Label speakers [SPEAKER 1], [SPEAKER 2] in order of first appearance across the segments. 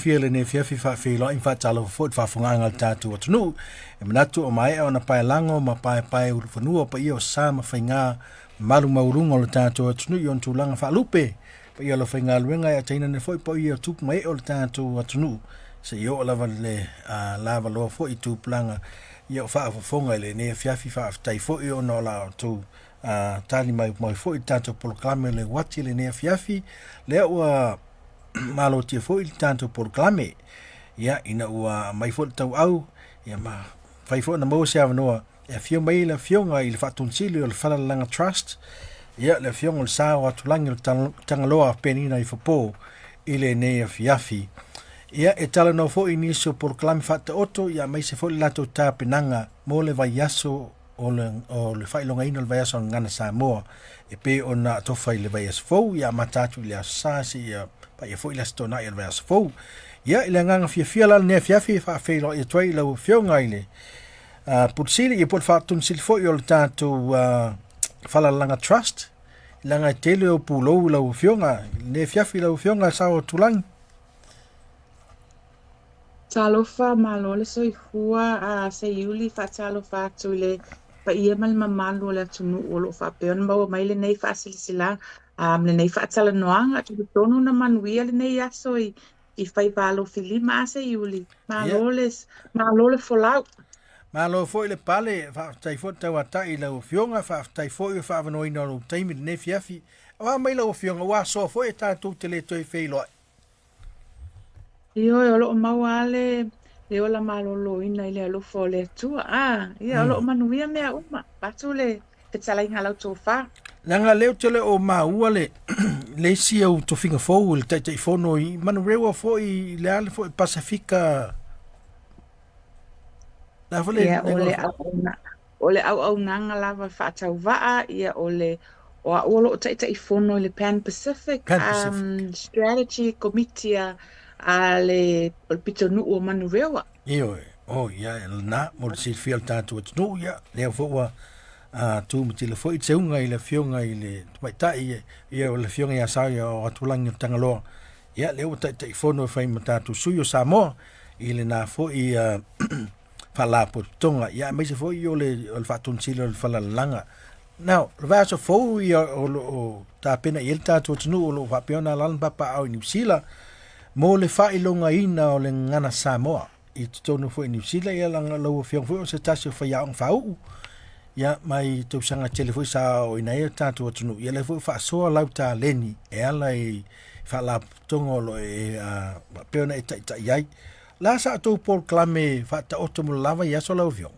[SPEAKER 1] Fia lenei afiafi faafeiloai ma faatalofa foi i le faafofogaaga a le tatou atunuu. E manatu ua maea ona paelago ma paepae ulufanua paia o sa ma faiga mamalu maualuga o le tatou atunuu i ona tulaga faalupe. Paia o le aufaigaluega e ataina foi paia o tupu ma ee o le tatou atunuu seia oo lava i le lavaloa foi i tupulaga ia o faafofoga i lenei afiafi. Faafetai foi ona o la outou tali mai mai foi i le tatou polokalame o le uati i lenei afiafi. Lea ua malotia foi le tatou polokalame ia ina ua aumai foi le tauau ia ma fai foi ona maua se avanoa e afio mai le afioga i le Faatonisili o le Falalalaga Trust ia le afioga o le Sa o Atulagi o le Tagaloa Penina Ifopo i lenei afiafi. Ia e talanoa foi i nisi o polokalame faataoto ia aemaise foi le latou tapenaga mo le vaiaso o le, o le faailogaina o le vaiaso o le Gagana Samoa e pei ona atofa i le vaiaso fou, ia amata atu i le Aso Sa seia paia foi le Aso Toonai o le vaiaso fou. Ia, i le agaga fiafia la lenei afiafi e faafeiloai atu ai i lau Afioga i le Pule Sili, ia po o le Faatonu Sili foi o le tatou Falalalaga Trust, leaga e tele ou pulou i lau Afioga i lenei afiafi lau Afioga Sao Tulagi.
[SPEAKER 2] Talofa, malo le soifua, a Seiuli, faatalofa atu i le paia ma le mamalu o le atunuu o lo o faapea ona maua mai lenei faasilasilaga, a, ma lenei faatalanoaga. Talitonu na manuia lenei aso i, i faiva alofilima, a Seiuli. Malo le, malo le folau.
[SPEAKER 1] Malo foi le pale, faafetai foi le tauatai i lau Afioga, faafetai foi o faaavanoaina o lou taimi i lenei afiafi. Aua mai lau Afioga, ua asoa foi e tatou te le toe feiloai.
[SPEAKER 2] Ioe, o lo o maua lava le, le ola maloloina i le alofa o le Atua. A, ia, o lo o manuia mea uma. Avatu le fetalaiga a lau tofa.
[SPEAKER 1] Leaga lea ou te le o maua le, le isi au tofiga fou i le Taitaifono i Manurewa foi i le a le foi Pasefika. Le a foi le,
[SPEAKER 2] Ia, o le auauna, O le auaunaga lava faatauvaa, ia, o le, o a'u o lo o Taitaifono i le Pan Pacific,
[SPEAKER 1] Pan Pacific.
[SPEAKER 2] Strategy Komiti a, a le, o le pitonuu o Manurewa.
[SPEAKER 1] Ioe, oh ia, e lena, mo le silafia o le tatou atunuu, ia, lea foi ua tumatila foi le seuga i le afioga i le tamaitai, ia, o le afioga ia Sao ia o Atulagi o Tagaloa, ia, lea ua Taitaifono e fai ma tatou sui o Samoa i lena foi Faalapotopotoga, ia aemaise foi o le, o le Faatonisili o le Falalalaga. Now, o le vaiaso fou ia o lo o tapena i ai le tatou atunuu o lo o faapea ona alaala ma papaaao i Niu Sila mo le faailogaina o le gagana Samoa i totonu foi i Niu Sila, ia leaga lau Afioga foi o se tasi o faiaoga faauu ia mai tausaga tele foi sa aoaoina ai le tatou atunuu, ia lea foi ua faasoa lau taleni e ala i faalapotopotoga o lo o e faapea ona e taitai ai. La sa outou polokalame faataoto mo le lava i aso lau Afioga?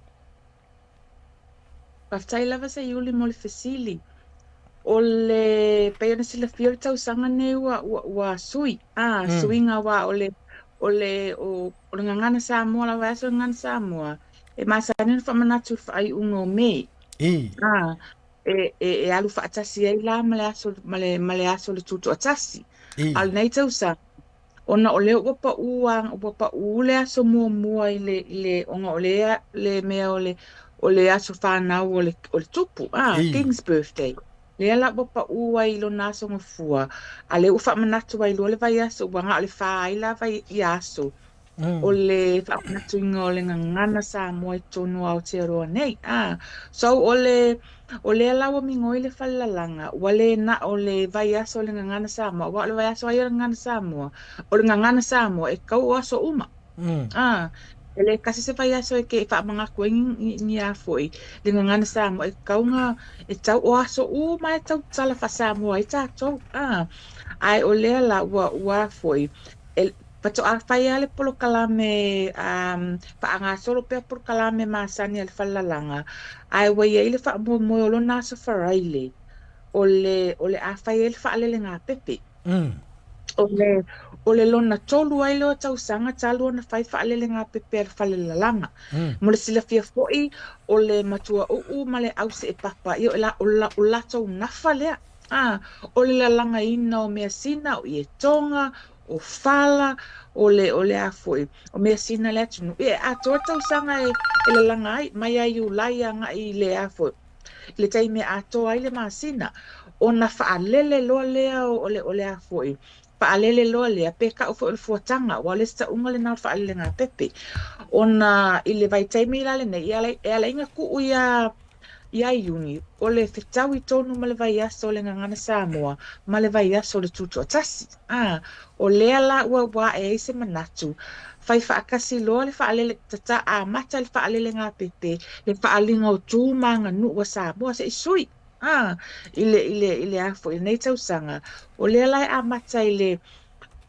[SPEAKER 2] Faafetai lava Seiuli mo le fesili. O le, pei ona silafia o le tausaga nei ua, ua, ua sui, a, suiga aua o le, o le, o, o le Gagana Samoa, la vaiaso o le Gagana Samoa, e masani ona faamanatu i le faaiuga o Me. A, e, e, e alu faatasi ai la ma le aso, ma le, ma le aso o le Tutoatasi. A o lenei tausaga, Ona o lea ua paʻu a, ua paʻu le aso muamua i le, i le, ona o le, le mea o le, o le aso fanau o le, o le tupu, a, King's Birthday. Lea la ua paʻu ai i lona aso gafua, a lea ua faamanatu ai loa le vaiaso, ua na o le fa ai la vai, ia aso, o le faamanatuina o le gagana Samoa i totonu o Aotearoa nei, a. So, o le, O lea la ua migoi le falelalaga, ua le na o le vaiaso o le Gagana Samoa, aua o le vaiaso lava ia o le Gagana Samoa, o le Gagana Samoa e kau o aso uma. A, e le tasi se vaiaso e ke faamanatu ai ni, ni a foi, le Gagana Samoa e tatau ona, e tau o aso uma e tautala faa-Samoa ai tatou. A, ae o lea la ua, ua a foi, e, Faatoa fai lava le polokalame faagasolo pea polokalame masani a le falelalaga, ae ua i ai le faamoemoe o lona Aso Faraile o le o le a fai ai le faalelegapepe. O le o le lona tolu ai lea o tausaga talu ona fai faalelegapepe a le falelalaga. Mo le silafia foi, o le matuauu ma le auseepapa, ia o la o latou nafa lea. A, o le lalagaina o measina, o ietoga, o fala, o le, o le a foi, o measina a le atunuu. Ia, e atoa le tausaga e, e lalaga ai, mai ia Iulai agai i le a foi, i le taimi e atoa ai le masina, ona faalele loa lea o le, o le a foi, Faalele loa lea, pe tau foi o le fuataga, aua o le isi tauga lena o le faalelegāpepe. Ona i le vaitaimi la lenei, e ala ai ona tuu ia Iuni, o le fetaui tonu ma le vaiaso o le Gagana Samoa ma le vaiaso o le Tutoatasi. O lea la ua ae ai se manatu, fai faatasi loa le faalele, tata amata le faalelegāpepe, le faaaliga o tu ma aganuu a Samoa se i sui. I le a foi i lenei tausaga, o lea la e amata i le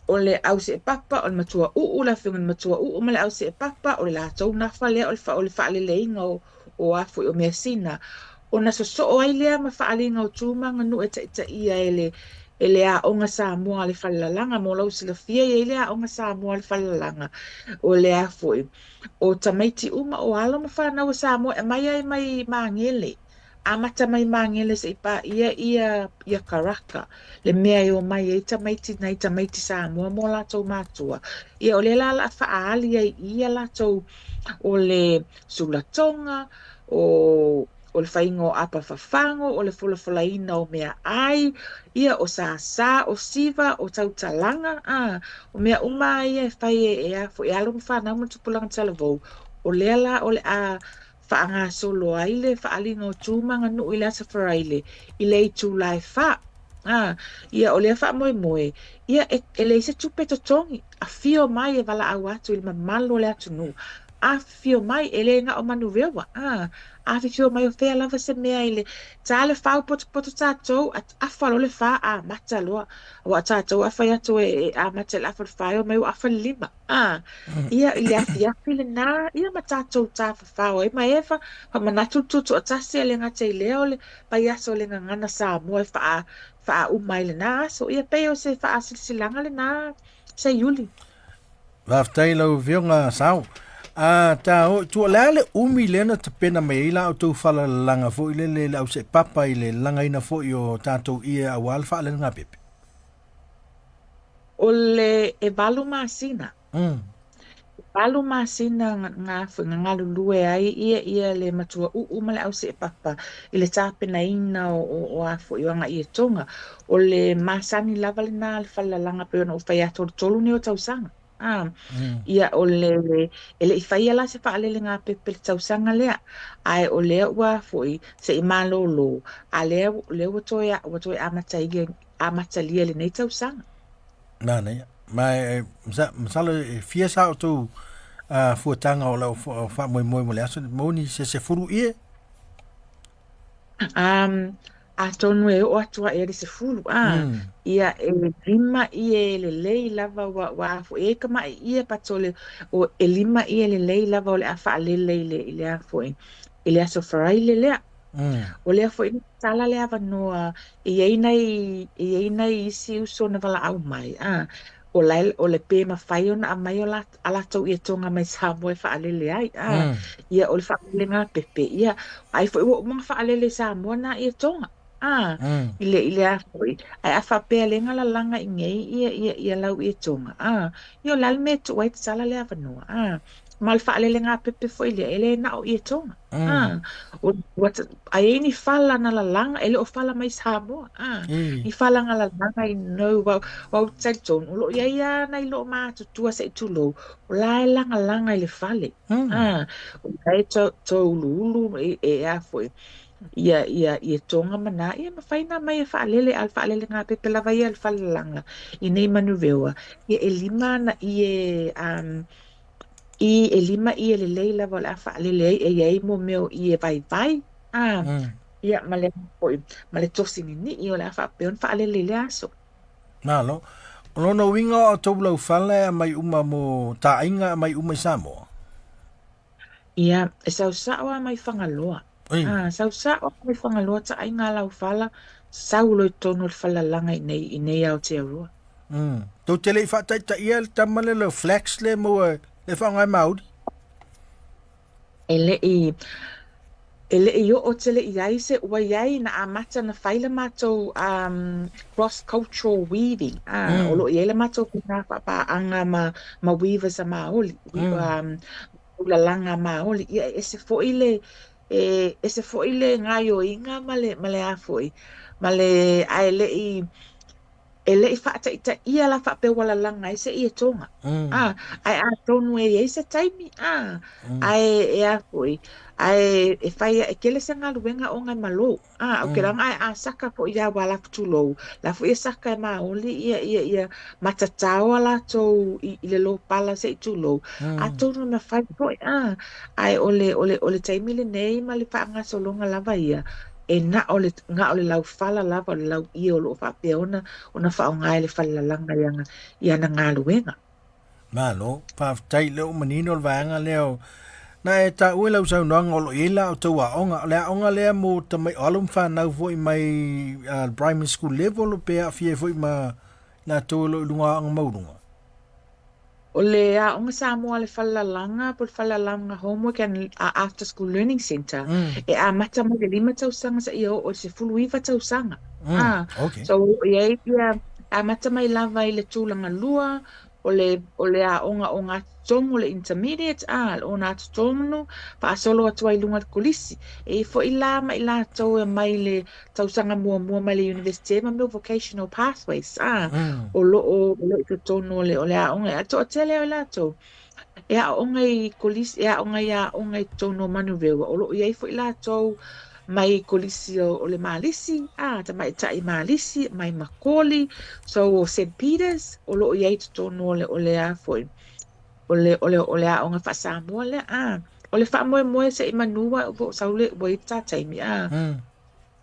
[SPEAKER 2] o le auseepapa, o le matua uu, le afioga i le matua uu ma le auseepapa, o le latou nafa lea o le faaleleina o a foi o measina. Ona sosoo ai lea ma faaaliga o tu ma aganuu e taitaia e le Aoga Samoa a le Falelalaga. Mo lou silafia, e i ai le Aoga Samoa a le Falelalaga, o le a foi, o tamaiti uma o alo ma fanau a Samoa e aumai ai mai Magele. Amata mai Magele seia paia ia Karaka, le mea e omai ai tamaiti nai tamaiti Samoa mo latou matua. Ia o lea la o le a faaali ai i i latou o le sulatoga, o le faiga o apa fafago, o le folafolaina o mea ai, ia o sāsā, o siva, o tautalaga, o mea uma ia e fai e a foi e alo ma fanau ma tupulaga talavou. O lea la o le a faagasolo ai le faaaliga o tu ma aganuu i le Aso Faraile i le itula e 4. Ia o lea faamoemoe, ia e leai se tupe totogi, afio mai e valaau atu i le mamalu o le atunuu. Afifio mai, e le na o Manurewa. Afifio mai o fea lava se mea i le tā le 4 potopoto tātou, afa loa le 4 amata loa. Aua tātou a fai atu e amata i le afa o le 4, e omai ua afa le 5. Ia i le afiafi lena, ia ma tātou tāfafao ai ma e faamanatu le Tutoatasi e le gata i lea o le vaiaso o le Gagana Samoa e faauma ai lena aso. Ia pei o se faasilasilaga lena Seiuli.
[SPEAKER 1] Faafetai lau Afioga Sao. A ta o tua le a le umi lea na tapena mai ai la outou falalalaga foi lele le auseepapa i le lagaina foi o tatou ie aua le faalelegāpepe?
[SPEAKER 2] O le e 8 masina. 8 masina ngā foi nga galulue ai ia le matua uu ma le auseepapa i le tapenaina o a foi o aga ietoga. O le masani lava lena le falalalaga pei ona ou fai atu o le 3 nei o tausaga. Ia o le e le i faia la se faalelegāpepe le tausaga lea, ae o lea ua foi se i malōlō, a lea ua toe amatalia lenei tausaga.
[SPEAKER 1] Manaia. Ma e masalo e fia sa outou fuataga o lau faamoemoe mo le aso mo ni se 10 ie?
[SPEAKER 2] Atonu e oo atu aʻe le 10, ia e 5 ie lelei lava ua foi ai ka mai ie patole o e 5 ie lelei lava o le a faalele i le a foi i le Aso Faraile lea. O lea foi na tala le avanoa e i ai nai isi uso na valaau mai. O la o le pe mafai ona aumai o a latou ietoga mai Samoa e faalele ai. Ia o le faalelegāpepe, ia ai foi ua uma ona faalele i Samoa na ietoga. I le a foi, ae a faapea le lalaga i nei ia lau ietoga. Ia o le a le mea e tuu ai tatala le avanoa. Ma le faalelegāpepe foi lea, e le na o ietoga. Ai ni fala na lalaga, e le o fala mai Samoa. Ni fala nga lalaga i no wau, wau talitonu, o lo o iai lava nai loo matutua se i tulou, o la e lagalaga i le fale. O la e to uluulu e a foi, ia ietoga ma na, ia mafai na mai e faalele, a le faalelegāpepe lava ia le falelalaga i nei Manurewa, ia e 5 ana ie, i e 5 ie lelei lava o le a faalele ai e iai mo mea o ie vaivai. Ia ma le foi, ma le tosi nini'i o le a faapea ona faalele i le aso.
[SPEAKER 1] Malo. O lona uiga o outou laufala e aumai uma mo taaiga aumai uma i Samoa?
[SPEAKER 2] Ia, e sausao lava mai Fagaloa. Sausao lava mai Fagaloa taaiga laufala, sau loa i totonu o le falalalaga i nei Aotearoa.
[SPEAKER 1] Tou te le i faataitaia le tama lea le flax le maua le faaaoga e mauli?
[SPEAKER 2] E le i oo tele i ai se ua iai na amata na fai le matou cross cultural weaving. O lo o iai le matou faiga faapaaga ma weavers a Maoli, lalaga Maoli. Ia e ese foi le e ese foi le gaioiga ma le a foi ma le ae le i E le i faataitaia la faapea ua lalaga ai se ietoga. A, ae atonu e i ai se taimi, a, ae e a foi, ae e fai e tele se galuega ona e malo. A, ou te laga ae a saka foi ia ua lafu tulou, la foi e saka e maoli ia ia ia matatao a latou i le lopala se i tulou. Atonu e mafai foi, a, ae o le taimi lenei ma le faagasologa lava ia, e na o le laufala lava o le lauie o loo faapea ona faaaoga e le falelalaga i ana galuega.
[SPEAKER 1] Malo, faafetai lea ua manino le vaega lea o na e taua i lau saunoaga o lo o i ai la outou aoga. O le aoga lea mo tamai o alo ma fanau foi mai primary school level pe aafia ai foi ma latou o lo o i luga o aoga maualuga?
[SPEAKER 2] O le aoga Samoa le falelalaga po o le falelalaga Homework and After School Learning Centre e amata mai le 5 tausaga seia oo i le 19 tausaga. Ah, so e i ai ia amata mai lava i le tulaga lua o le aoga ogatotonu o le intermediate, a, le ogatotonu faasolo atu ai i luga o le kolisi. E i foi la ma i latou e mai le tausaga muamua mai le university ma mea vocational pathways, a, o lo o i totonu o le aoga. E toatele o i latou e aooga i kolisi, e aooga i aoga i totonu o Manurewa. O loo i ai foi latou mai kolisi o le Malisi, a, tamaitai Malisi, mai Makoli, so o St Peters, o loo i ai totonu o le a foi, o le aoga faa-Samoa lea, a. O le faamoemoe se i manua o sau le ua i ta taimi, a.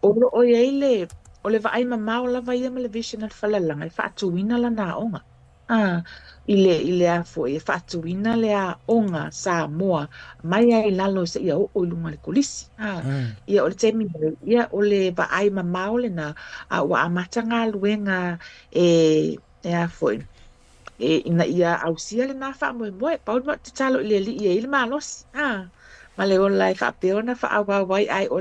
[SPEAKER 2] O loo i ai le o le vaai mamao lava ia ma le vision a le falelalaga e faatuina lana aoga. A, i le a foi e faatuina le aoga Samoa mai ai lalo seia oo i luga o le kolisi. A, ia o le taimi nei, ia o le vaai mamao lena, a ua amata galuega e a foi, e ina ia ausia lena faamoemoe. Pau le mea ou te tatalo i le Alii e i ai le malosi, a, ma le ola e faapea ona faaauau ai, ae o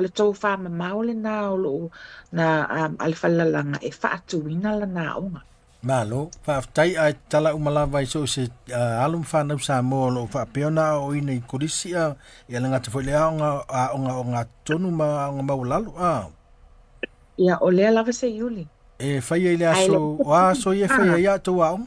[SPEAKER 2] le tofa mamao lena o loo na a le falelalaga e faatuina lana aoga.
[SPEAKER 1] Malo, faafetai ae tatala uma lava i so o se alo ma fanau Samoa o lo o faapea ona aoaoina i kolisi a ia le gata foi le aoga aoga ogatotonu ma aoga maualalo a.
[SPEAKER 2] Ia, o lea lava se iuli.
[SPEAKER 1] E faia i le aso, o a aso ia e faia ai a outou aoga?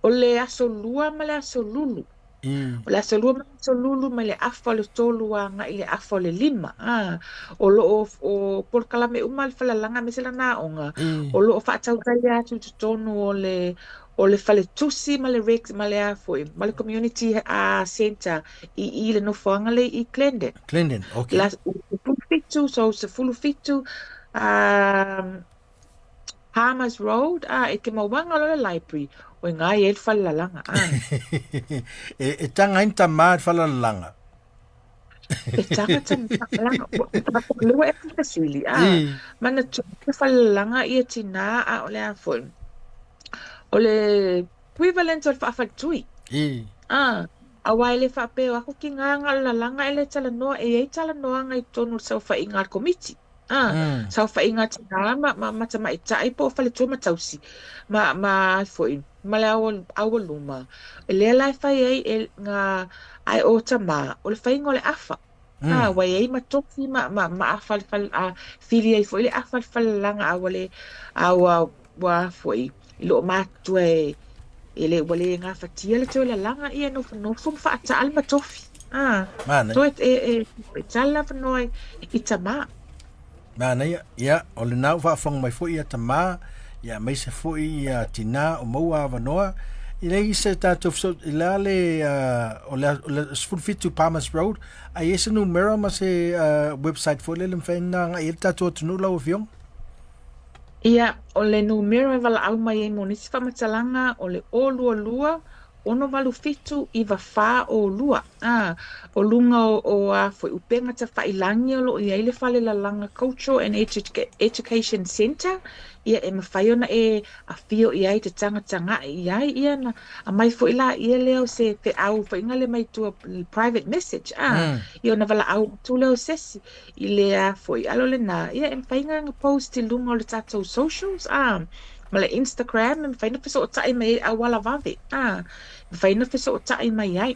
[SPEAKER 2] O le aso Lua ma le aso Lulu. O le aso Lua ma le aso Lulu mai le 2:30 agai i le 4:30. Ah, o loo o polokalame uma le falelalaga aemaise lana aoga. O loo faatautaia atu i totonu o le faletusi ma le rec ma le a foi ma le community center i le nofoaga le i Glendon.
[SPEAKER 1] Glendon, okay.
[SPEAKER 2] La 17, so 17 Palmers Road, a e te mauaga o le library, o i ngā e le falelalaga. Ah.
[SPEAKER 1] E taga ai ni tamā i le falelalaga?
[SPEAKER 2] E taga tamā, lua e fesili, a, manatua le falelalaga ia tinā a o le a foi. O le equivalent o le faafaletui. Ah, aua e le faapea o aku ki ngā ngā lalaga e le talanoa, e ai talanoaga i totonu o le saofaiga a le komiti. Ah, saofaiga a tinā ma tamaitai po o faletua ma tausi ma foi ma le aualuma. E lea la e fai ai e ngā ai o tamā, o le faiga o le afa. Ah, ua i ai ma tofi ma afa le fale, a fili ai foi le afa le falelalaga a ua le a ua foi i loo matua e le ua le gafatia le toe lalaga ia nofonofo ma faataa le matofi. Ah,
[SPEAKER 1] Manaia.
[SPEAKER 2] toe e tala avanoa i tamā.
[SPEAKER 1] Manaia, ia, o lena ua faafofoga mai foi ia tamā, ia aemaise foi ia tinā o maua avanoa. I leai se tatou i le a le, o le 17 Palmers Road, a i ai se numera ma se website foi lele e mafai ona agai ai le tatou atunuu lau Afioga?
[SPEAKER 2] Ia, o le numera e valaau mai ai mo nisi faamatalaga o le 022 687 9402. Ah, o luga o a foi upega tafailagi o loo i ai le falelalaga Cultural and Education Centre. Ia e mafai ona e afio i ai te tagatagai i ai ia na aumai foi la ia lea o se feau faiga le mai tua private message, ah, ia ona valaau atu lea o sesi i le a foi alo lena ia e mafai ona post i luga o le tatou socials, ah, ma le Instagram e mafai ona fesootai mai ai auala vave, ah, mafai ona fesootai mai ai.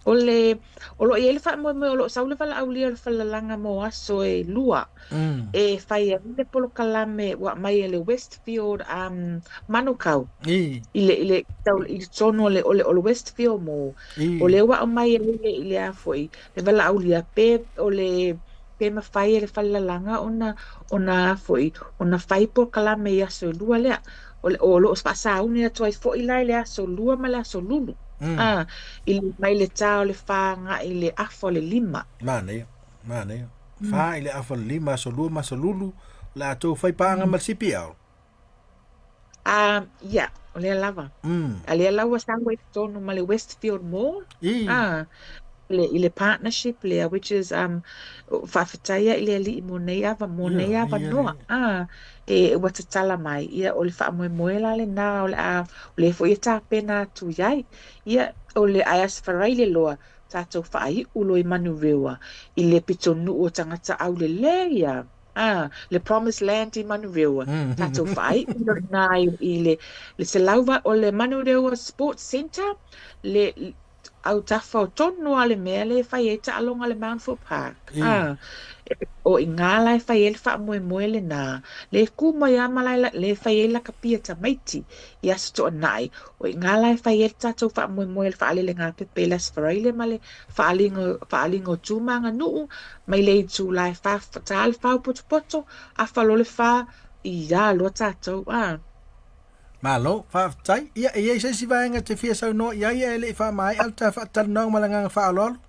[SPEAKER 2] O le, o lo o i ai le faamoemoe o lo o sau le valaaulia o le falelalaga mo aso e lua e fai ai le polokalame ua aumai e le Westfield Manukau i le i le tau i totonu o le o le o le Westfield Mall. O lea ua aumai ai le i le a foi le valaaulia pe o le pe mafai e le falelalaga ona ona a foi ona fai polokalame i aso e lua lea. O le o lo o faasauni atu ai foi la i le aso lua ma le aso lulu. A, i le, mai le tā o le 4 agai i le afa o le 5.
[SPEAKER 1] Manaia, manaia. 4 i le afa o le 5, aso lua ma aso lulu, o le a tou fai paaga ma le CPL.
[SPEAKER 2] A, ia, o lea lava. A lea la ua sau ai i totonu ma le Westfield Mall. A, le, i le partnership lea, which is, faafetai i le Alii mo nei ava, mo nei avanoa. A, e, ua tatala mai, ia, o le faamoemoe la lena, o le a, o lea foi e tapena atu i ai. Ia, o le, ae Aso Faraile loa, tatou faaiu loa i Manurewa, i le pitonuu o tagata aulelei ia. A, le Promised Land i Manurewa, tatou faaiu loa i ina i le, le 100, o le Manurewa Sports Centre, le, autafa o tonu lava le mea lea e fai ai taaloga a le Mount Foot Park. A, o i ina la e fai ai le faamoemoe lena, lea e kū mai lava ma lae, lea e fai ai lakapi a tamaiti i Aso Toonai, o i ina la e fai ai le tatou faamoemoe o le faalelegapepe i le Aso Faraile ma le faaaliga, faaaliga o tu ma aganuu mai le itula e 4, tā le 4 o potopoto, afa loa le 4, ia loa tatou. A.
[SPEAKER 1] Malo, faafetai. Ia, e i ai se isi vaega e te fia saunoa i ai ae le i faamaea le ta faatalanoaga ma le agaga faaaloalo?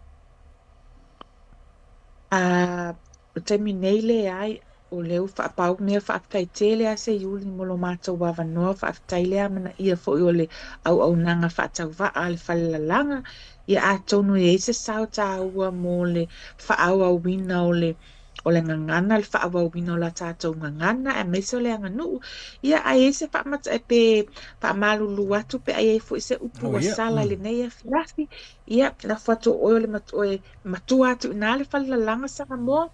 [SPEAKER 2] A, o le taimi nei leai, o lea ua faapau mea, faafetai tele lava Seiuli mo lo matou avanoa, faafetai le amanaia foi o le auaunaga faatauvaa a le Falelalaga, ia atonu e i ai se sao taua mo le faaauauina o le o le gagana, le faaauauina o la tatou gagana aemaise o le aganuu. Ia, a i ai se faamata pe faamalulu atu pe a i ai foi se upu ua sala i lenei afiafi, ia, lafo atu o oe o le oe matua atu i ina le falelalaga Samoa.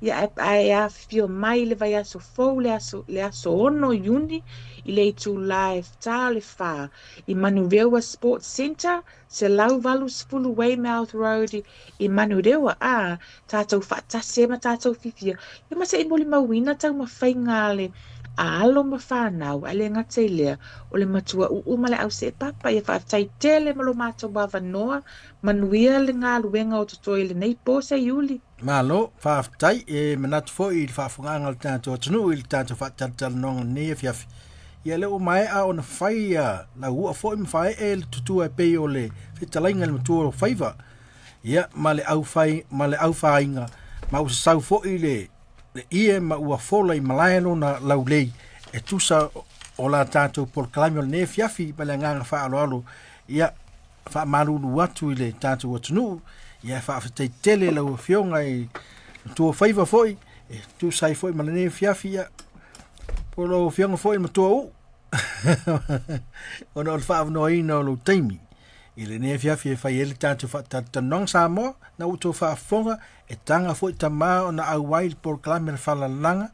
[SPEAKER 2] Ia, ae, ae afifio mai i le vaiaso fou, le aso, le aso 6 Iuni, i le itula e tā o le 4 i Manurewa Sports Centre, 180 Weymouth Road i Manurewa, ā, tātou faatasi ai ma tātou whiwhia, ia ma se i molimauina taumafaiga a le a alo ma whānau, ae le gata i lea, o le matua uu ma le auseepapa, ia faafetai tele ma lo matou avanoa, manuia le galuega o totoe i lenei po Seiuli.
[SPEAKER 1] Malo, faafetai, e manatu foi i le faafofogaaga a le tatou atunuu i le tatou faatalatalanoaga i lenei afiafi. Ia lea ua maea ona fai ia lauua foi ma faaee le tutua e pei o le fetalaiga i le matua o faiva. Ia ma le aufai ma le aufāiga ma ua sasau foi le le ie ma ua fola i malae lona laulei e tusa o la tatou polokalame o lenei afiafi ma le agaga faaaloalo. Ia faamalulu atu i le tatou atunuu, ia e faafetai tele lau afioga i matua faiva foi, e tusa ai foi ma lenei afiafi, ia po lau afioga foi matua uu ona o le faavanoaina o lou taimi i lenei afiafi e fai ai le tatou faatalatalanoaga Samoa, na ua outou faafofoga e taga foi tamā ona auai i le polokalame a le Falalalaga,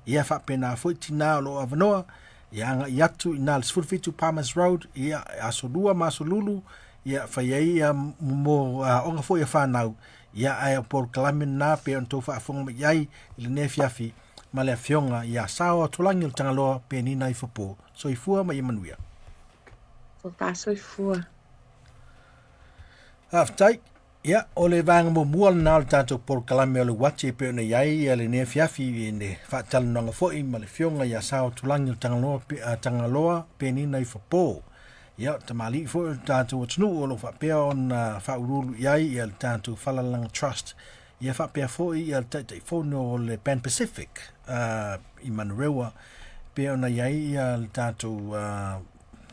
[SPEAKER 1] ia faapena foi tinā o lo o avanoa ia agai atu i na le 17 Palmers Road, ia aso lua ma aso lulu, ia fai ai ia mo aoga foi a whanau, ia ae o polokalame na pe ona tou faafofoga mai ai i lenei afiafi ma le afioga ia Sao Atualagi o le Tagaloa Penina Ifopo. Soifua ma ia manuia.
[SPEAKER 2] Soifua.
[SPEAKER 1] Faafetai. Ia, o le vaega muamua lena o le tatou polokalame o le uati e pei ona i ai ia lenei afiafi i le faatalanoaga foi ma le Afioga ia Sao Tulagi o Tagaloa, Tagaloa Penina Ifopo. Ia, o tamalii foi o le tatou atunuu o lo o faapea ona faauluulu i ai ia le tatou Falalalaga Trust. Ia faapea foi ia le Taitaifono o le Pan Pacific i Manurewa, pei ona i ai ia le tatou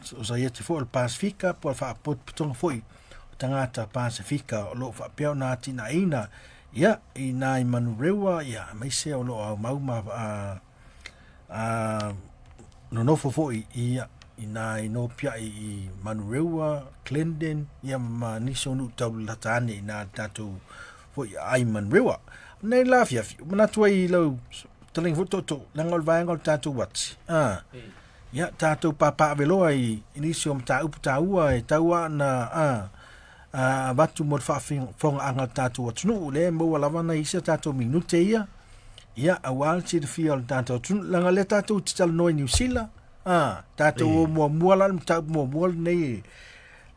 [SPEAKER 1] Sosaiete foi o le Pasifika po o le Faalapotopotoga foi o Tagata Pasifika o lo o faapea ona atinaeina ia i nā i Manurewa ia aemaise o lo o aumau ma nonofo foi ia i nā i Nopiai i Manurewa, Glendon ia ma nisi o nuu taulalata ane i nā tatou foi ai Manurewa. Nei la afiafi, manatu ai i lau fetalaiga foi tootoo, leaga o le vaega o le tatou uati. Ia, tatou papaaveloa i nisi o mataupu taua e tau lava ona avatu mo le faafofogaaga a le tatou atunuu. O lea e maua lava nai isi a tatou minute ia, ia aua le silafia o le tatou atunuu, leaga o lea tatou te talanoa i Niu Sila, a, tatou o muamua la le mataupu muamua lenei,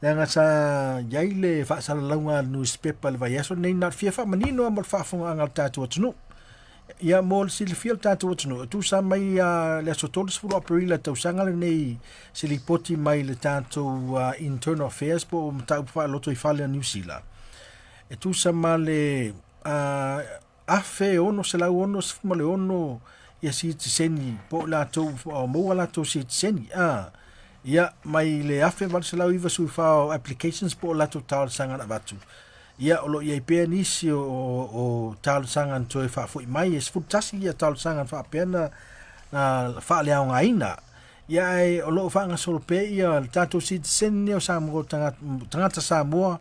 [SPEAKER 1] leaga sa i ai le faasalalauga a le nusipepa i le vaiaso lenei, na o le fia faamanino lava mo le faafofogaaga a le tatou atunuu. Ia mo le silafia o le tatou atunuu, e tusa mai le aso 30 o Aperila tausaga lenei se lipoti mai le tatou Internal Affairs po o mataupu faalotoifale a Niu Sila. E tusa ma le 1666 ia sitiseni po o latou o maua latou sitiseni a ia mai le 1894 o applications po o latou talosaga na avatu. Ia, o lo o i ai pea nisi o talosaga na toe faafoi mai, e 11 ia talosaga na faapea na faaleaogaina. Ia, ae o lo o faagasolo pea ia le tatou citizen lenei o Samoa, tagata Samoa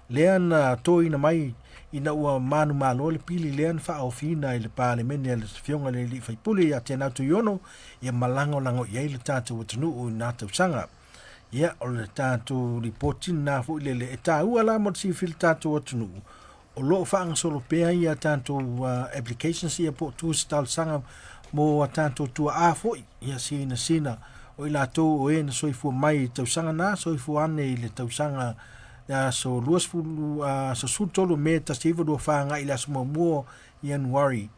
[SPEAKER 1] lea na toina mai ina ua manumalo le pili lea na faaofiina i le Palemene a le Afioga i le Alii Faipule ia Teanau Tuiono, ia ma lagolago i ai le tatou atunuu i na tausaga. Ia, o le tatou lipoti lena foi lele e taua la mo le silafia e le tatou atunuu, o lo o faagasolo pea ia tatou applications ia po o tusi talosaga mo a tatou tuaa foi, ia sinasina o i latou o e na soifua mai i tausaga na, soifua ane i le tausaga le aso 20, aso 13 Me 1924 agai i le aso 1 o Ianuari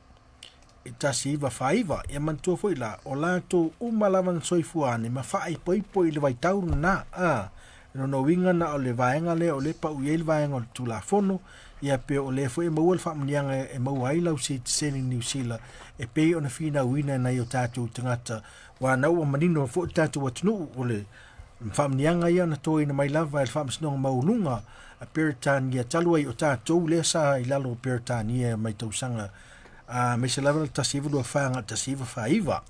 [SPEAKER 1] 1949. Ia manatua foi la, o latou uma lava na soifua ane ma faaipoipo i le vaitau lena. A, lona uiga na o le vaega lea o lea e pau i ai le vaega o le Tulafono, ia pe o lea foi e maua le faamanuiaga e maua ai lau sitiseni Niu Sila e pei ona finauina e nai o tatou tagata, aua na ua manino foi le tatou atunuu o le faamanuiaga ia na toina mai lava e le Faamasinoga Maualuga a Peretania talu ai o tatou lea sa i lalo o Peretania mai tausaga aemaise lava le 1924 agai le 1949.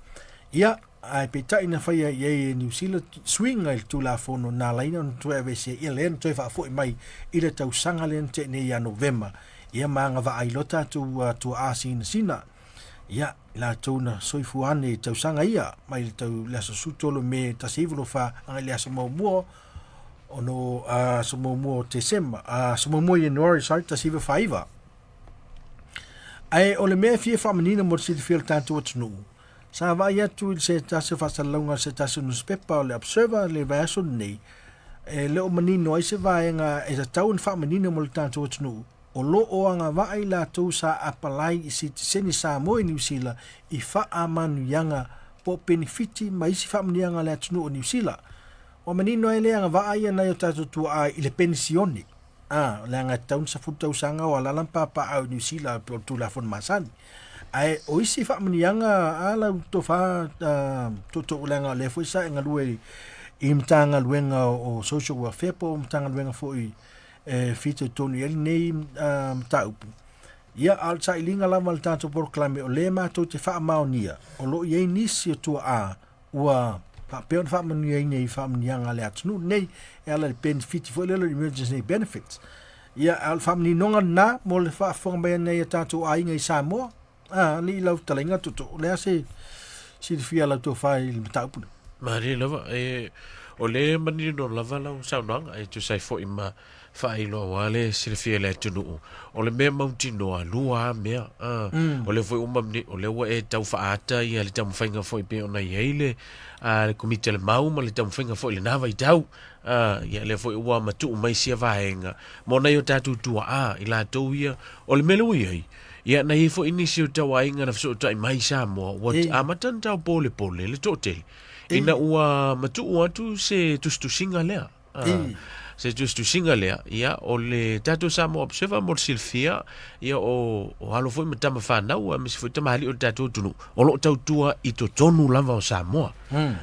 [SPEAKER 1] Ia, ae peitai na faia i ai e Niu Sila suiga i le Tulafono na ala ai ona toe aveesea, ia lea na toe faafoi mai i le tausaga lea na tea nei ia Novema, ia ma agavaa ai loa tatou tuaa sinasina. Ia, i latou na soifua ane i tausaga ia, mai le tau le aso 13 Me 1924 agai le aso muamua ono aso muamua o Tesema, aso muamua o Ianuari, sorry, 1949. Ae o le mea e fia faamanino mo le silafia o le tatou atunuu, sa vaai atu i se tasi o faasalalauga a se tasi o nusipepa o le Observer le vaiaso lenei, e le o manino ai se vaega e tatau ona faamanino mo le tatou atunuu, o lo o agavaa i latou sa apalai i sitiseni Samoa i Niu Sila i faamanuiaga po o penefiti ma isi faamanuiaga a le atunuu o Niu Sila. Ua manino ai le agavaa ia nai o tatou tuaa i le penisione. A, leaga e tatau ona 10 tausaga o alaala ma papaaao i Niu Sila pei o le Tulafono masani. Ae o isi faamanuiaga a lau tofa tootoo leaga o lea foi sa e galue i Matagaluega o Social Welfare po o Matagaluega foi e fitoitonu i ai lenei mataupu. Ia, a o le sailiga lava a le tatou polokalame o lea matou te faamaonia o lo o i ai nisi o tuaa ua faapea ona faamanuiaina i faamanuiaga a le atunuu lenei e ala i le benefit foi lea o le emergency benefits. Ia, a o le faamaninoga lena mo le faafofoga mai a nai o tatou aiga i Samoa. A, alii lau fetalaiga tootoo, o le a se silafia a lau tofa i le mataupu lenei?
[SPEAKER 3] Malie lava, e, o lea e manino lava lau saunoaga e tusa ai foi ma faailoa aua le silafia e le atunuu. O le mea mautinoa, lua lava mea. A, O lea foi ua mamni, o lea ua e tau faaata ia le taumafaiga foi pei ona i ai le, a, le Komiti a le Mau ma le taumafaiga foi i lena vaitau. A, ia lea foi ua matuu mai sia vaega mo nai o tatou tuaa i latou ia. O le mea lea ua i ai, ia na i ai foi nisi o tauaiga na fesootai mai i Samoa ua amata ona tau polepole le toatele ina ua matuu atu se tusitusiga lea. Se tusitusiga lea, ia, o le tatou Samoa Observer mo le silafia, ia, o, o alo foi ma tama fanau, aemaise foi tamalii o le tatou atunuu, o lo o tautua i totonu lava o Samoa.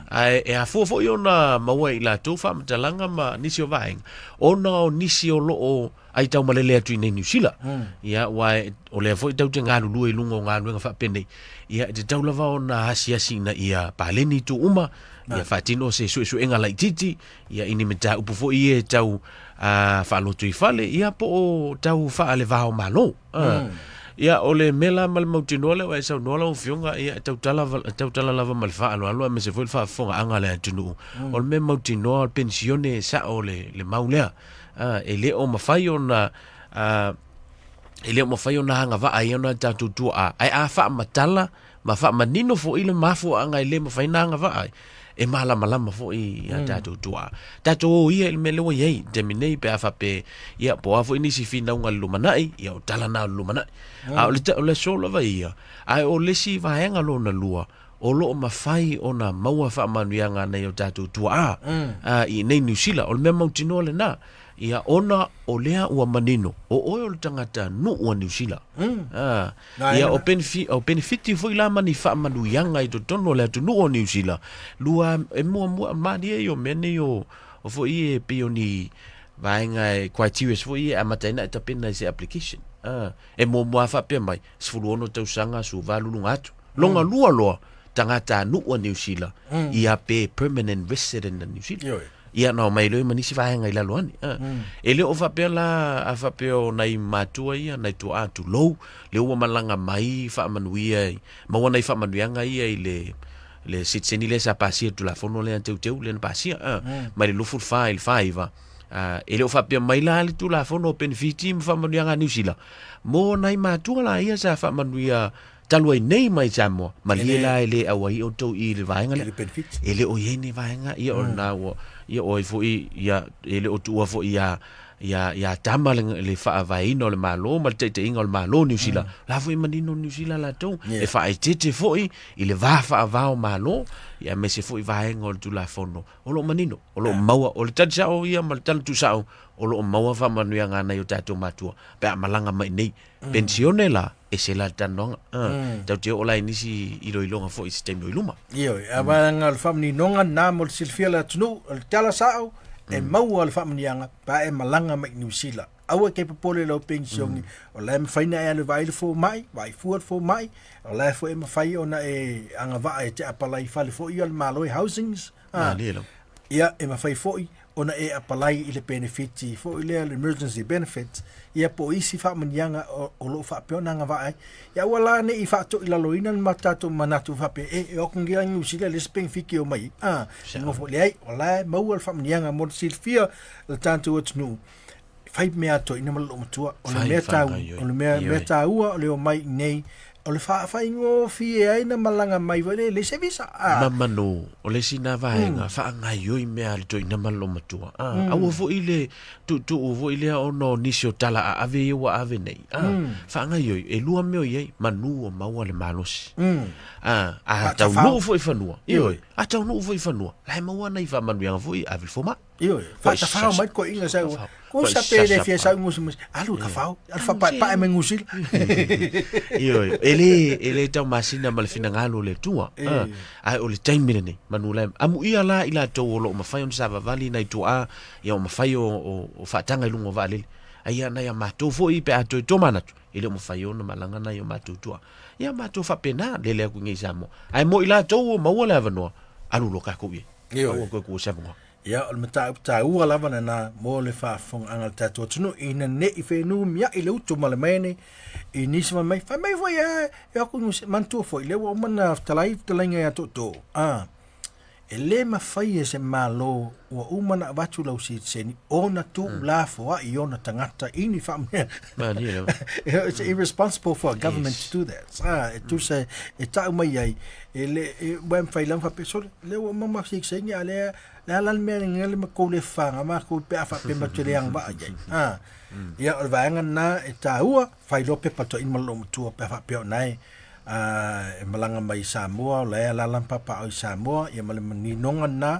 [SPEAKER 3] Ae e afua foi ona maua e i latou faamatalaga ma nisi o vaega, ona o nisi o lo o aitaumalele atu i inei Niu Sila. Ia, aua o lea foi tatou te galulue i luga o galuega faapenei, ia, e tatau lava ona asiasi ina ia paleni itu uma, ia faatino se suesuega laitiiti, ia i ni mataupu foi ia e tau faalotoifale, ia po o tau faalevao malo. Ia, o le mea la ma le mautinoa lea ua e saunoa lau Afioga, ia, e tautala, e tautala lava ma le faaaloalo aemaise foi le faafofogaaga a le atunuu. O le mea mautinoa o le penisione e sao le, le mau lea. A, e le o mafai ona, a, e le o mafai ona agavaa ai ona tatou tuaa, ae a faamatala ma faamanino foi le mafuaaga e le mafai ona agavaa ai, e malamalama foi ia tatou tuaa. Tatou o ia i le mea lea ua i ai i le taimi nei pe a faapea, ia, po o a foi nisi finauga i le lumanai, ia o tala na o le lumanai. A o le, o le aso lava ia, ae o le isi vaega lona lua, o lo o mafai ona maua faamanuiaga a nai o tatou tuaa i inei Niu Sila. O le mea mautinoa lena. Ia, ona o lea ua manino, o oe o le tagata nuu a Niu Sila. Ah, ia, o, benefi, o benefiti foi la ma ni faamanuiaga i totonu o le atunuu o Niu Sila, lua, e muamua, malie ia o mea nei o, o foi e pei o ni vaega e criteria foi e amata ai ona e tapena i se application. Ah, e muamua faapea mai, 16 tausaga, 18 luga atu. Longa lua loa, tagata nuu a Niu Sila, ia pe permanent resident a Niu Sila.
[SPEAKER 1] Ioe.
[SPEAKER 3] Ia na omai loa ma nisi vaega i lalo ane. Ah. E le o faapea la a faapea o nai matua ia, nai tuaa tulou, lea ua malaga mai faamanuia, maua nai faamanuiaga ia i le le sitiseni lea sa pasia le Tulafono lea teuteu lea na pasia, ah, mai le 24 i le 49. Ah, e le o faapea mai la le Tulafono o penefiti ma faamanuiaga a Niu Sila mo nai matua la ia sa faamanuia talu ai nei mai Samoa, malie la e le auai outou i le vaega lea. E le o i ai ni vaega, ia o lena ua, ia o ai foi, ia, e le o tuua foi ia, ia, ia Tama le, le faavaeina o le Malo ma le taitaiga o le Malo o Niu Sila. La foi e manino Niu Sila latou, e faaeteete foi i le va faava o Malo, ia aemaise foi vaega o le Tulafono. O lo o manino, o lo o maua, o le tali sao ia ma le tali tuusao, o lo o maua faamanuiaga a nai o tatou matua pe a malaga mai nei. Penisione la, ese la le talanoaga. Tatou te oo la i nisi iloiloga foi i se taimi o i luma.
[SPEAKER 1] Ioe, a vaega o le faamaninoga lena mo le silafia o le atunuu, o le tala sao, e maua le faamanuiaga pe a e malaga mai i Niu Sila. Aua e te popole i lau penisione, o la e mafai ona e alu e vaai le fomai, vaai fua le fomai, o la e foi e mafai ona e agavaa e te apalai i fale foi ia o le Malo e housings,
[SPEAKER 3] Malie lava.
[SPEAKER 1] Ia, e mafai foi ona e apalai i le penefiti foi lea, le emergency benefit, ia po o isi faamanuiaga o, o lo o faapea ona agavaa ai. Ia aua la ne i faatoilaloina le ma tatou manatu faapea, e, e o atu nei la i Niu Sila e leai se penefiti e omai ai. A, nofo, leai, o la e maua le faamanuiaga mo le silafia o le tatou atunuu, fai mea a toeaina ma le loomatua. O le mea taua, o le mea, mea taua o le omai i inei, o le faafaigofie ai na malaga mai foi lea e leai se visa.
[SPEAKER 3] Ah. Mamano, o le isi na vaega, faagaoioi mea a le toeaina ma le loomatua. Ah, Aua foi le tuutuu foi lea ona o nisi o tala a ave ia ua ave nei. Ah, Faagaoioi, e lua mea o i ai, manu ua maua le malosi. Ah, a taunuu foi i fanua, ioe, a taunuu foi i fanua, la e maua nai faamanuiaga foi ave i le fomai.
[SPEAKER 1] Ioe, faatafao mai toeaina sau. Ko sa pe le fia sau ngusi musi. Alu ka fao, alu faapaepae mai Niu Sila.
[SPEAKER 3] Ioe, e le, e le taumasina ma le finagalo o le Atua. Ah, ae o le taimi lenei, manu la, amuia la i latou o lo o mafai ona savavali nai tuaa, ia o mafai o, o, o faataga i luga o vaalele. Ai ia nai a matou foi pe a toe tomanatu, e le o mafai ona malaga nai o matou tuaa. Ia matou faapena, lele atu i nei i Samoa. Ae mo i latou ua maua le avanoa, alu loa tatou i ai.
[SPEAKER 1] Ioe.
[SPEAKER 3] Aua koe kua se avanoa.
[SPEAKER 1] Ia, o le mataupu taua lava lena mo le faafofogaaga a le tatou atunuu ina ne i fenumiai le utu ma le maene i nisi fai mai, fai mai foi a e o atu i Niu Sila. Manatua foi, lea ua uma ona fetalai fetalaiga ia tootoo, a, e le mafai e se Malo ua uma ona avatu lau sitiseni ona tuulafoai i ona tagata i ni faamanuiaga.
[SPEAKER 3] Malie lava.
[SPEAKER 1] It's irresponsible for a government to do that. A, e tusa e tau mai ai, e le, e, ua e mafai lava faapea, sole, lea ua uma ma sitiseni, a lea, le a la le mea le le matou le fafaga matou pe a faapea matou te le agavaa i ai. A, ia, o le vaega lena e taua, fai loa pepa toeaina ma le loomatua pe a faapea o na e, a, e malaga mai i Samoa, o la e alaala ma papaaao i Samoa, ia ma le maninoga lena,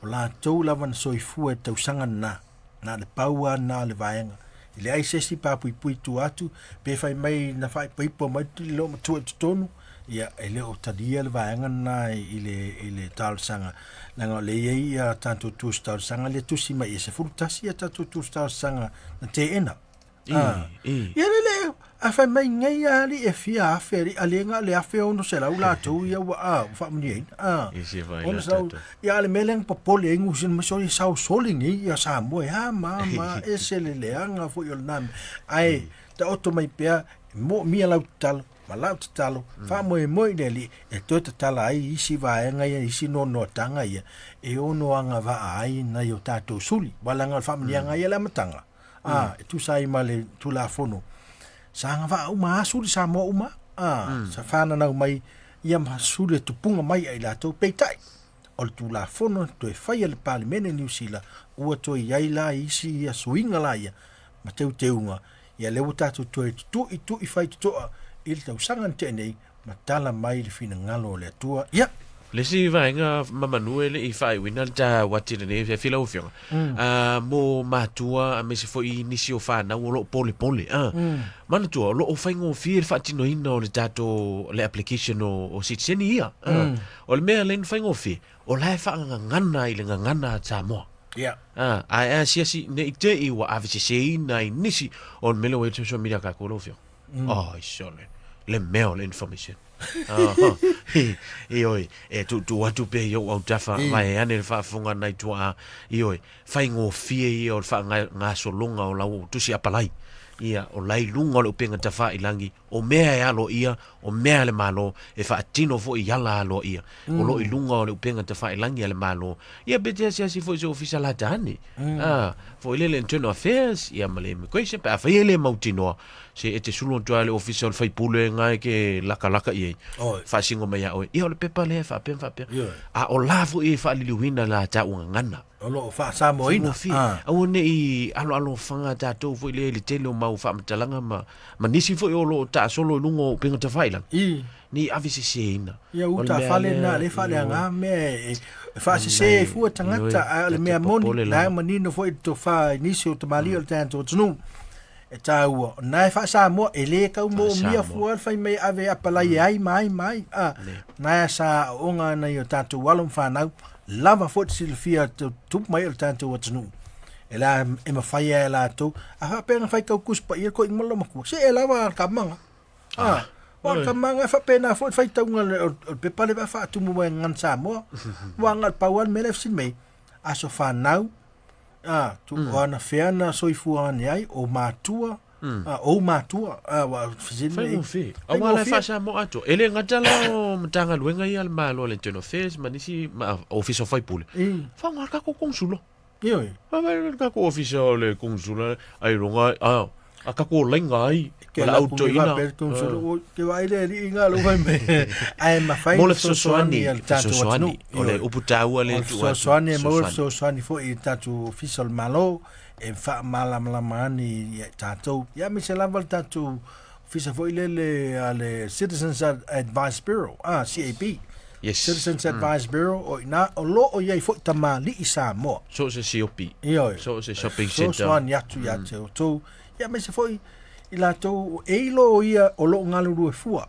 [SPEAKER 1] o latou lava na soifua i le tausaga lena, na o le pau lava lena o le vaega. E leai se isi papuipui i tua atu, pe fai mai na faaipoipo mai le loomatua i totonu, ia e le o talia le vaega lena i le, i le talosaga, leaga o lea e i ai ia tatou tusi talosaga lea e tusi mai e 11 ia tatou tusi talosaga na teena. Ah. Ia le le, a fai mai nei a alii e fia afe alii, a le na o le 1600 latou ia ua a, ua faamanuiaina. A, 600, ia a le mea lea na popole ai Niu Sila, sole sao sole nei ia Samoa e a ma ma ese le leaga foi o lena mea. Ae taoto mai pea. E moomia lau tatalo ma lau tatalo, faamoemoe i le Alii e toe tatala ai isi vaega ia, isi noanoataga ia e ono agavaa ai nai o tatou suli. Aua leaga o le faamanuiaga ia i le amataga, a, e tusa ai ma le Tulafono, sa agavaa uma lava suli Samoa uma, a, sa fananau mai ia ma suli e tupuga mai ia i latou. Peitai, o le Tulafono na toe faia e le Palemene i Niu Sila, ua toe i ai la isi ia suiga la ia ma teuteuga, ia lea ua tatou toe tutu'i faitotoa i le tausaga na tea nei ma tala mai le finagalo o le Atua. Ia.
[SPEAKER 3] Le isi vaega mamanu e le i faaiuina le ta uati lenei afiafi lau Afioga, mo matua aemaise foi nisi o fanau o lo o polepole, manatua o lo o faigofie le faatinoina o le tatou le application o sitiseni ia. O le mea lea na faigofie, o la e faagagana i le gagana a Samoa.
[SPEAKER 1] Ia.
[SPEAKER 3] A, ae asiasi ne i te i ua aveseseina i nisi o le mea lea ua i ai le social media a kākou lau Afioga. Ai sole, le mea o le information. Ioe, e tuutuu atu pea i ou autafa, vaeane le faafofoga a nai tuaa, ioe, faigofie ia o le faagasologa o lau tusi apalai. Ia, o la i luga o le upega tafailangi, o mea e aloaia, o mea a le Malo, e faatino foi i ala aloaia. O lo o i luga o le upega tafailangi a le Malo. Ia pe te asiasi foi i se ofisa lata ane. A, foi lele Internal Affairs, ia ma le Immigration, pe afai e le mautinoa, se e te sulu atu lava i le ofisa o le faipule na e ke lakalaka i ai,
[SPEAKER 1] Oi.
[SPEAKER 3] faasingo mai ia oe, ia o le pepa lea e faapea ma faapea.
[SPEAKER 1] Ioe.
[SPEAKER 3] A o la foi e faaliliuina la taua gagana.
[SPEAKER 1] O lo o faasamoaina.
[SPEAKER 3] Faigofie.
[SPEAKER 1] Ah.
[SPEAKER 3] Aua ne i aloalofaga tatou foi lea i le tele o mau faamatalaga ma, ma nisi foi o lo o taasolo i luga o upega tafailagi.
[SPEAKER 1] I.
[SPEAKER 3] Ne i aveseseina.
[SPEAKER 1] Ia
[SPEAKER 3] O le
[SPEAKER 1] uta
[SPEAKER 3] mea
[SPEAKER 1] fale
[SPEAKER 3] lea,
[SPEAKER 1] na le faaleaga
[SPEAKER 3] ioe.
[SPEAKER 1] mea e, e faasese ai fua tagata,
[SPEAKER 3] Ioe,
[SPEAKER 1] ae o le
[SPEAKER 3] ta te
[SPEAKER 1] mea moni,
[SPEAKER 3] popole
[SPEAKER 1] na e
[SPEAKER 3] lava.
[SPEAKER 1] manino foi le tofa i nisi o tamalii o le tatou atunuu. E taua, o na e faa-Samoa, e le tau moomia
[SPEAKER 3] Faa-Samoa.
[SPEAKER 1] fua le fai mai e ave e apalai e ai ma ai ma ai. A,
[SPEAKER 3] Ne.
[SPEAKER 1] na e sa aoga nai o tatou alo ma fanau, lava foi le silafia tupu mai o le tatou atunuu. E la e mafai ai e latou, a faapea na fai tau Tusi Paia le toeaina ma le loomatua, se e lava le tamaga. A, o le tamaga e faapena foi le faitauga o le pepa lea pe a faatumu mai e Gagana Samoa. Aua na o le pau lava le mea lea e fesili mai ai, aso fanau, a, tu, o ana fea na soifua ane ai, o matua, a, ou matua, a, ua fesili mai ai.
[SPEAKER 3] Faigofie. Aua la e
[SPEAKER 1] Faigofie.
[SPEAKER 3] faa-Samoa atoa. E le gata la o Matagaluega ia a le Malo a le Internal Affairs ma nisi ma Ofisa o Faipule. Faaaoga le tatou Konesula.
[SPEAKER 1] Ioe.
[SPEAKER 3] Faaaoga le tatou Ofisa o le Konesula ai luga a a tatou laina ai
[SPEAKER 1] Ke
[SPEAKER 3] ma le
[SPEAKER 1] la ku
[SPEAKER 3] autoina.
[SPEAKER 1] faapea le konesula, oi, ke vaai le alii ngā lou fai mai. Ae mafai
[SPEAKER 3] Mo
[SPEAKER 1] le
[SPEAKER 3] le
[SPEAKER 1] fesoasoani
[SPEAKER 3] fesoasoani,
[SPEAKER 1] a le tatou
[SPEAKER 3] fesoasoani.
[SPEAKER 1] atunuu.
[SPEAKER 3] O le
[SPEAKER 1] Ioe.
[SPEAKER 3] upu taua
[SPEAKER 1] O
[SPEAKER 3] lea
[SPEAKER 1] le
[SPEAKER 3] e tuu atu,
[SPEAKER 1] fesoasoani e maua le
[SPEAKER 3] fesoasoani.
[SPEAKER 1] fesoasoani foi i le tatou Ofisa o le Malo e faamalamalama ane ia i tatou. Ia aemaise lava le tatou Ofisa foi lele a le Citizens Advice Bureau, ah, CAB.
[SPEAKER 3] Yes.
[SPEAKER 1] Citizens Advice Bureau, o ina, o lo o i ai foi tamalii Samoa.
[SPEAKER 3] So o se siopi.
[SPEAKER 1] Ioe.
[SPEAKER 3] So o se shopping centre.
[SPEAKER 1] Fesoasoani atu ia te outou. Ia aemaise foi i latou e ilo ia o lo o galulue fua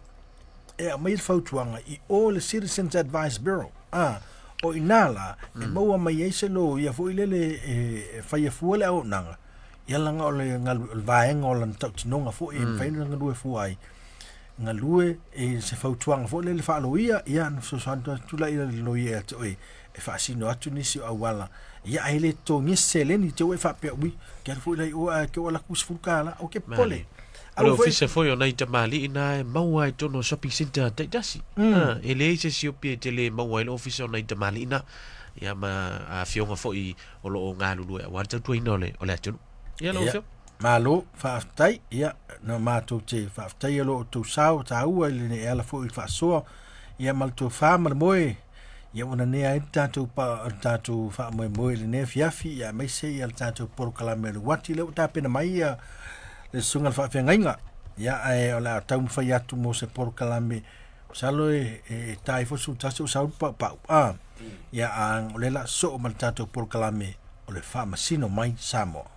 [SPEAKER 1] e aumai le fautuaga i o le Citizens Advice Bureau. Ah, o ina la, e maua mai ai se loia foi lele e, e faia fua le auaunaga. Ia laga o le, galu, o le vaega o lana tautinoga foi e mafai ona galue fua ai. Galue e se fautuaga foi lele faaloia, ia na fesoasoani atu la ia le loia ia te oe e faasino atu nisi o auala. Ia ae le totogia se seleni te ua e faapea, ui, ke alu foi la i o ae ke o ala ku $10, o ke popole.
[SPEAKER 3] O le
[SPEAKER 1] Aua foi,
[SPEAKER 3] ofisa foi o nai tamalii na e maua ai totonu o shopping centre taitasi. Ah, e leai se siopi e tele e maua ai le ofisa o nai tamalii na. Ia ma afioga foi o lo o galulue aua le tautuaina o le, o le atunuu. Ia lau
[SPEAKER 1] Ia.
[SPEAKER 3] Afioga.
[SPEAKER 1] Malo, faafetai, ia, na matou te faafetaia lo outou sao taua i lenei ala foi i le faasoa, ia ma le tofa ma le moe, ia ua nanea ai le tatou pa, le tatou faamoemoe i lenei afiafi, ia aemaise ia le tatou polokalame o le uati lea ua tapena mai ia le susuga i le faafeagaiga, ia ae o le a taumafai atu mo se polokalame masalo e, e ta ai foi le 11 o sau le paupau, a, ia a o lea o le a sosoo ma le tatou polokalame o le faamasino mai Samoa.